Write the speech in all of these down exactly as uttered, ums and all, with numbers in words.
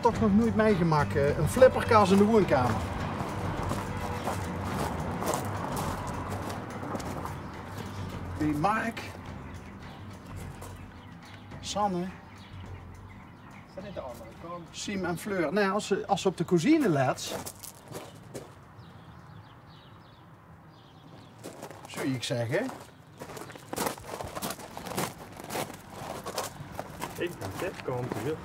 Nog noeit mitgemaak, eh, ein flipperkas in de woonkamer. Die Mark. Sanne. Siem en Fleur. Nae, es se, es se op de cousine lets, zów ich zègke. Ich bin dit kantj op.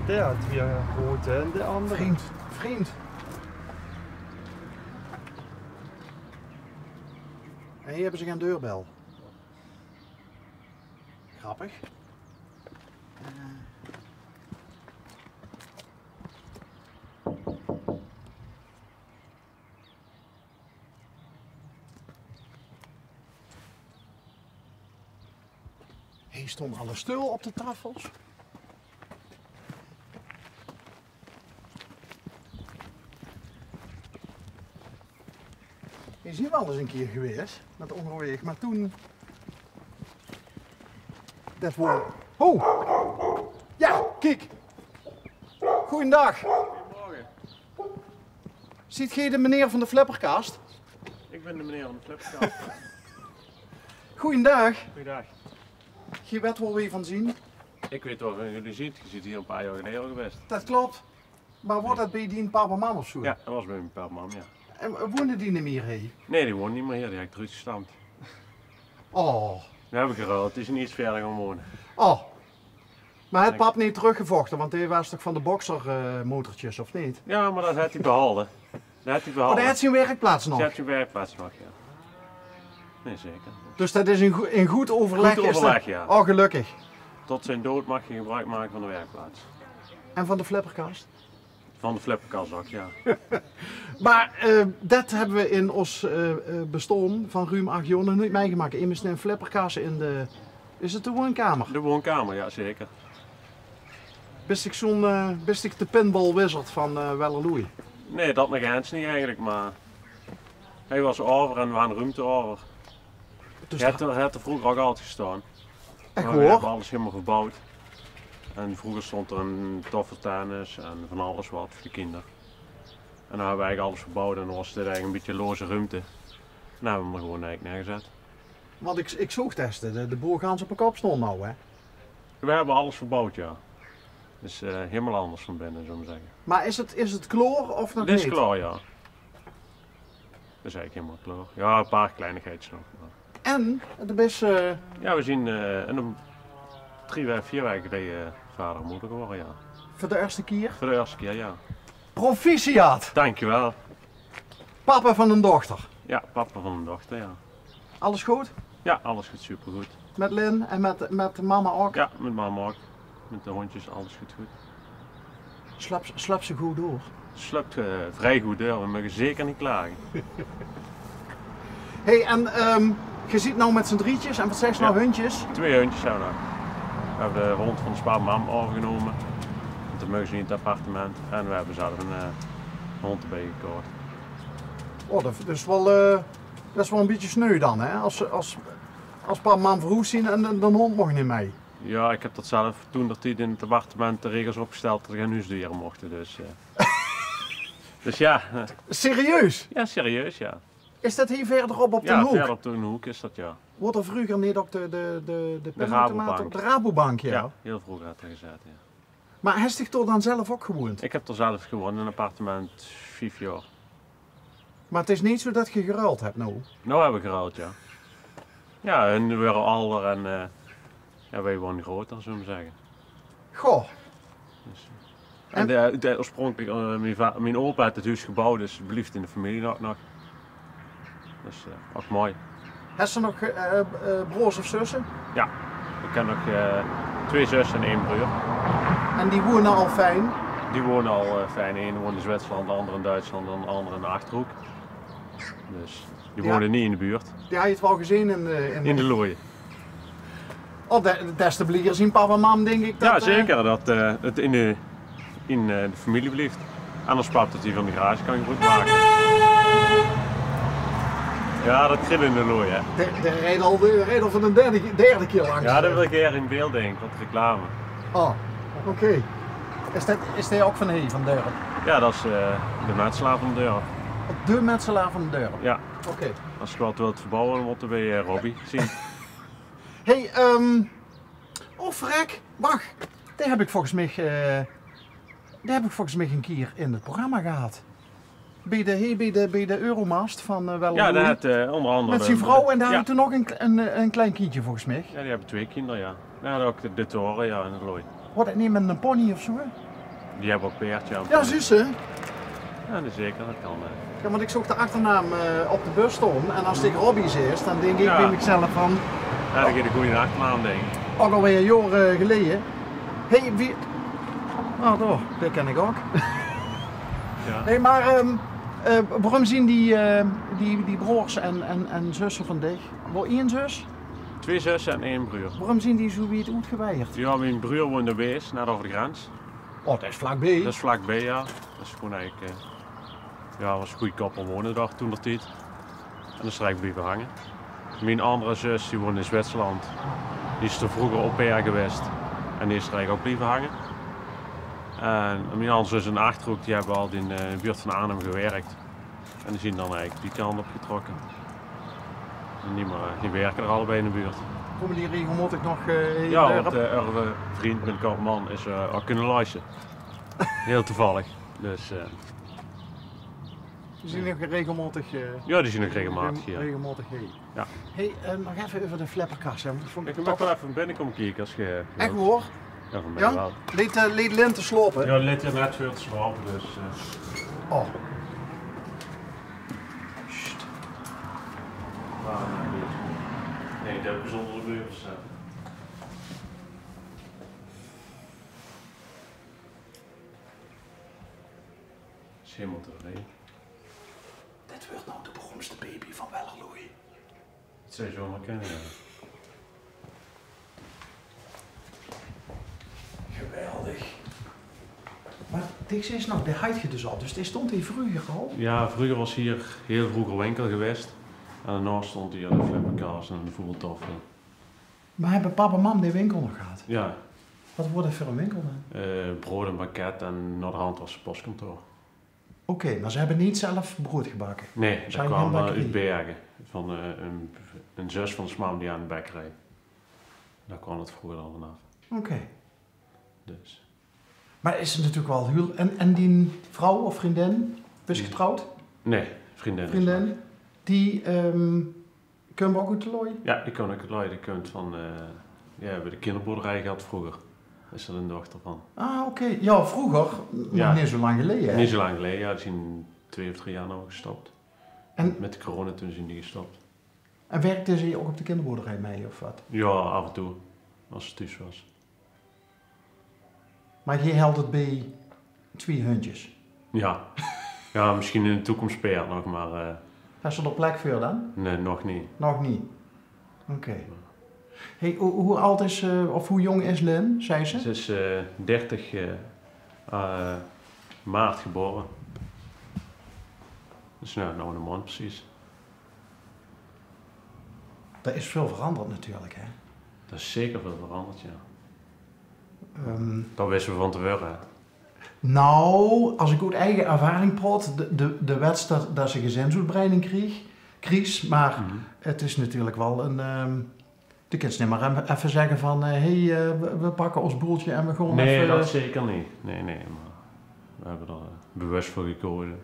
Dae haet weer roed en de anger. Vreemd, vreemd. En hie höbbe ze gein deurbel. Grappig. Eh. Hie stónge alle steul op de taofels. Hie zeen v'r al ins ein kier gewaes mit óngerwaeg, mer toen, det waas, ho! Jao, kiek! Goojendaag. Goeiemorgen. Zeet geer de meneer van de flipperkast? Ik ben de meneer van de flipperkast. Goojendaag. Goojendaag. Geer wet waal wae v'r zeen? Ik weet wel wae geer zeet. Geer zeet hier een paar jaar geleden al geweest. Det klop. Mer waas det bie dien pap en mam of zoe? Ja, dat was bij mijn pap en mam, ja. En woonde die neet mier hie? Nee, die woont niet meer hier. Die heb ik eruit gestampt. Oh. We hebben geruild. Die is iets verder gaan wonen. Oh. Mer haet pap neet trökgevochte, want dae waas toch van de bokser, eh, motortjes, of neet? Ja, maar dat heeft hij behouden. Dat heeft hij behouden. Oh, dae haet zien werkplaats nog? Hij heeft zijn werkplaats nog, ja. Nee, zeker. Dus det is in goe-, in good overleg. Good overleg, ja. Oh, gelökkig. Tot zijn dood mag hij gebruik maken van de werkplaats. En van de flipperkast? Van de flipperkast ouch, ja. Mer, eh, det höbbe v'r in ós, eh, eh, bestaon van ruum ach jaor nog noeit mitgemaak. Emes mit ein flipperkast in de, is 't de woonkamer? De woonkamer, ja, zeker. Bis dich zoe'n, eh, bis dich de pinball wizard van, eh, Wellerloei? Nee, dat nog eens niet eigenlijk, maar hij was over en we hadden ruimte over. Dus hij had er, hij had er vroeger ook altijd gestaan. Echt waar? Maar we hebben alles helemaal verbouwd. En vroeger stond er een tafeltennis en van alles wat voor de kinderen. En dan hebben we eigenlijk alles verbouwd en dan was het eigenlijk een beetje loze ruimte. En dan hebben we hem er gewoon eigenlijk neergezet. Want ik, ik zoog testen, de, de boel gans op de kop stond nou, hè? We hebben alles verbouwd, ja. Dus, eh, helemaal anders van binnen, zullen we zeggen. Maar is het, is het klaar of nog niet? Dit is klaar, ja. Dat is eigenlijk helemaal klaar. Ja, een paar kleinigheidjes nog, maar... En? De beste, eh... Ja, we zien, eh, in een drie weken, vier weken geleden, eh, vader en moeder geworden, ja. Voor de eerste keer? Voor de eerste keer, ja. Proficiat! Dankjewel. Papa van een dochter? Ja, papa van een dochter, ja. Alles goed? Ja, alles gaat supergoed. Met Lin en met, met mama ook? Ja, met mama ook. Met de hondjes, alles gaat goed. Slaapt, slaapt ze goed door? Slaapt, eh, vrij goed door. We mogen zeker niet klagen. Hey, en, ehm, ge zit nou met z'n drietjes en wat zegt ze nou, hondjes? Twee hondjes hebben we nou. We hebben de hond van de spaar mam overgenomen. Want dan mogen ze niet in het appartement. En we hebben zelf een, eh, hond erbij gekocht. Oh, dat, dat is wel, eh, dat is wel een beetje sneu dan, hè? Als, als, als pap en mam verhoesd zien en, en de hond mag niet mee. Ja, ik heb dat zelf toen der tijd in het appartement de regels opgesteld dat er geen huisdieren mochten, dus, eh. Dus ja. Serieus? Ja, serieus, ja. Is dat hier verderop op de hoek? Ja, verder op de hoek is dat, ja. Wordt er vroeger niet ook de, de, de, de pinautomaat op de Rabobank, ja? Ja, heel vroeger had er gezeten, ja. Maar heb je toch dan zelf ook gewoond? Ik heb er zelf gewoond, in een appartement, vijf jaar. Maar het is niet zo dat je geruild hebt, nou? Nou hebben we geruild, ja. Ja, hun waren alder en, eh, ja, wij wonen groter, zullen we zeggen. Goh. Dus, eh, en de, de, oorspronkelijk, eh, mijn va-, mijn opa had het huis gebouwd, dus het blijft in de familie nog, nog. Dus, eh, ook mooi. Heb je nog, eh, eh, broers of zussen? Ja, ik heb nog, eh, twee zussen en één broer. En die wonen al fijn? Die wonen al, eh, fijn. Eén woont in Zwitserland, de andere in Duitsland en de andere in de Achterhoek. Dus die wonen niet in de buurt. Die had je het wel gezien in de, in de... In de Looi. Oh, de, des te blijer zien papa en mam, denk ik. Ja, dat, eh, zeker. Dat, eh, het in de, in, eh, de familie blijft. En als pap dat hij van de garage kan gebruik maken. Ja, dat kriegt in de looi, hè. De, de rijdt al, de rijdt al van de derde, derde keer langs. Ja, dat wil ik hier in beeld, denk ik, wat reclame. Oh, oké. Is dat, is die ook van hier, van Durp? Ja, dat is eh, de metselaar van Durp. De metselaar van Durp? Ja. Oké. Als je wat wilt verbouwen, dan moeten we eh, Robbie zien. Hey, ehm, oh, verrek, wacht. Die heb ik volgens mij, eh, die heb ik volgens mij een keer in het programma gehad. Bij de, hey, bij de, bij de Euromast van eh Wellerloei. Ja, daar had eh, onder andere... Met zijn vrouw en daar had toen nog een, een, een klein kindje volgens mij. Ja, die hebben twee kinderen, ja. Ja, dat ook de, de toren, ja, in de looi. Wordt het niet met een pony of zo, hè? Die hebben ook peerd, ja. Ja, zuus ze? Ja, dat zeker, dat kan. Eh. Ja, want ik zocht de achternaam eh, op de bus staan. En als ik Robbie zeg, dan denk ik bij mezelf van... Ja, dat is een goede achternaam, denk ik. Ook alweer jaren geleden. Hey, wie... Oh, toch, dat ken ik ook. Ja. Hey, maar ehm, eh, waarom zien die, eh, die, die broers en, en, en zussen van dich, wel één zus? Twee zussen en één broer. Waarom zien die zo wiet oetgeweerd? Ja, mijn broer woont in Wees, net over de grens. Oh, dat is vlakbij. Dat is vlakbij, ja. Dat is gewoon eigenlijk, eh, ja, was goedkoper wonen daar toen der tijd. En dan is er eigenlijk blijven hangen. Mijn andere zus, die woont in Zwitserland. Die is er vroeger au pair geweest. En die is er eigenlijk ook blijven hangen. En mijn andere zus en Achterhoek, die hebben al in eh, de buurt van Arnhem gewerkt. En die zien dan eigenlijk die kant op getrokken. En die, maar, die werken er allebei in de buurt. Komen die regelmatig nog eh, in Ja, Durp? Want eh, onze vriend, mijn kampman, is eh, ook kunnen luisteren. Heel toevallig. Dus eh, Die zien nog regelmatig... eh, Ja, die zien nog regelmatig, reg- ja. Regelmatig, hey. Ja. Hey, eh, nog even over de flipperkast, hè, want dat vond ik... Ik mag wel even binnenkomen kijken als je... Echt hoor? Ja, van mij wel. Leed, eh, leed Lin te slopen? Ja, Lin net weer te slopen, dus... eh. Oh. Sst. Ah, nee, dat bijzondere meubels zijn. Is helemaal tevreden. Dit wordt nou de beroemdste baby van Wellerloei. Het zou zomaar kunnen, ja. Geweldig. Maar deze is nog, die had je dus al, dus die stond hier vroeger al? Ja, vroeger was hier heel vroeger winkel geweest. En daarnaast stond hier de flipperkast en de voetbaltafel. Maar hebben pap en mam die winkel nog gehad? Ja. Wat wordt het voor een winkel dan? Eh, brood en pakket en naderhand was het postkantoor. Oké, maar ze hebben niet zelf brood gebakken? Nee, dat kwam eh, uit Bergen. Van eh, een, een zus van de mam die aan de bekkerij. Daar kwam het vroeger al vanaf. Oké. Dus. Maar is het natuurlijk wel heel... En, en die vrouw of vriendin, was getrouwd? Nee, vriendin. Vriendin, die ehm, Kump ook uit de looi? Ja, die kump ook uit de looi. Die kump van, eh, ja, hebben de kinderboerderij gehad vroeger. Is er een dochter van. Ah, oké. Ja, vroeger. Nog niet zo lang geleden, hè? Niet zo lang geleden, ja. Die zijn twee of drie jaar nou gestopt. En met de corona toen zijn die gestopt. En werkte ze ook op de kinderboerderij mee, of wat? Ja, af en toe. Als ze thuis was. Maar je held het bij twee hondjes? Ja. Ja, misschien in de toekomst per nog, maar eh, Is er plek voor dan? Nee, nog niet. Nog niet? Oké. Hey, hoe, hoe oud is, eh, of hoe jong is Lin, zei ze? Ze is eh, dertig eh, eh, maart geboren. Dus nou, nou een maand precies. Er is veel veranderd natuurlijk, hè? Dat is zeker veel veranderd, ja. Ehm, dat wisten we van tevoren, hè? Nou, als ik uit eigen ervaring praat, de, de, de wets dat, dat ze gezinsoetbreiding kreeg, kreeg, maar het is natuurlijk wel een... ehm, de kent niet maar even zeggen van, hé, hey, eh, we, we pakken ons boeltje en we gaan... Nee, even dat zeker niet. Nee, nee, maar we hebben er eh, bewust voor gekozen.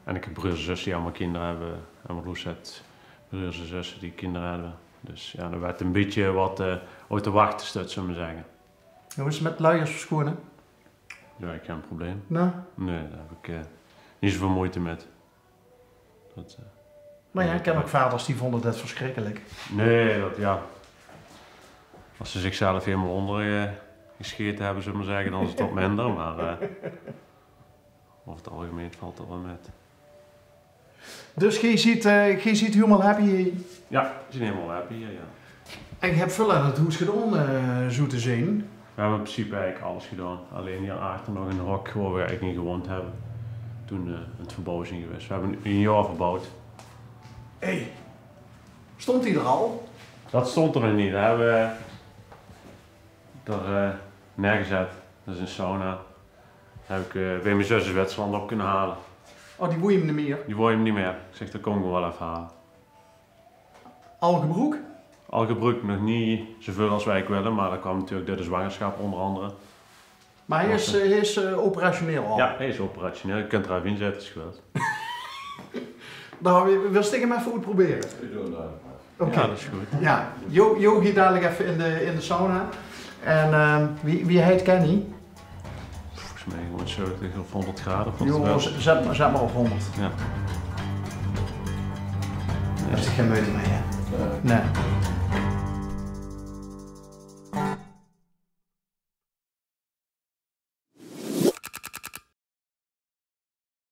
En ik heb broers en zussen die allemaal kinderen hebben. En Marloes heeft broers en zussen die kinderen hebben. Dus ja, dan werd een beetje wat eh, uit de wacht gezet, zullen we maar zeggen. Hoe is het met luiers verschonen? Ja, ik heb geen probleem. Nee? Nee, daar heb ik eh, niet zoveel moeite met. Dat, eh, Maar ja, ik ken ook vaders die vonden dat verschrikkelijk. Nee, dat ja. Als ze zichzelf helemaal onder eh, gescheten hebben, zullen we maar zeggen, dan is het wat minder. Maar eh, over het algemeen valt dat wel met. Dus gij zit, eh, gij zit helemaal happy hier? Ja, we zijn helemaal happy hier, ja. En je hebt veel aan het hoes gedaan, eh, zo te zien. We hebben in principe eigenlijk alles gedaan. Alleen hier achter nog een hok waar we eigenlijk in gewoond hebben. Toen eh, het verbouwd zijn geweest. We hebben een jaar verbouwd. Hé, stond die d'r al? Dat stond d'r nog neet. Dat höbbe we d'r, eh, neergezat. Dat is 'n sauna. Dat höb ik, eh, bie mien zus in Zwitserland op kinne haole. Oh, die wólle 'm neet mier? Die wólle 'm neet mier. Ik zeg, dat kóm ik waal effe haole. Al gebroek? Al gebroek, nog neet zoväöl as we wille, maar dat kwaam natuurlik door de zwangerschap ónger andere. Maar hae is, eh, hae is, eh, operationeel al? Ja, hae is operationeel. Ik kan 'm d'r effe inzitte, is good. Dan wil, wil ik 'm effe oetprobere. We doen dat. Oké. Ja, dat is good. Ja, Jo, Jo geit dalik effe in de, in de sauna. En, ehm, wie, wie heit Kenny? Volges mij honderdzeventig of honderd graden. Of wat is 't? Zet maar, zet maar op honderd. Ja. Dao is gein meujte mei, hè? Nee.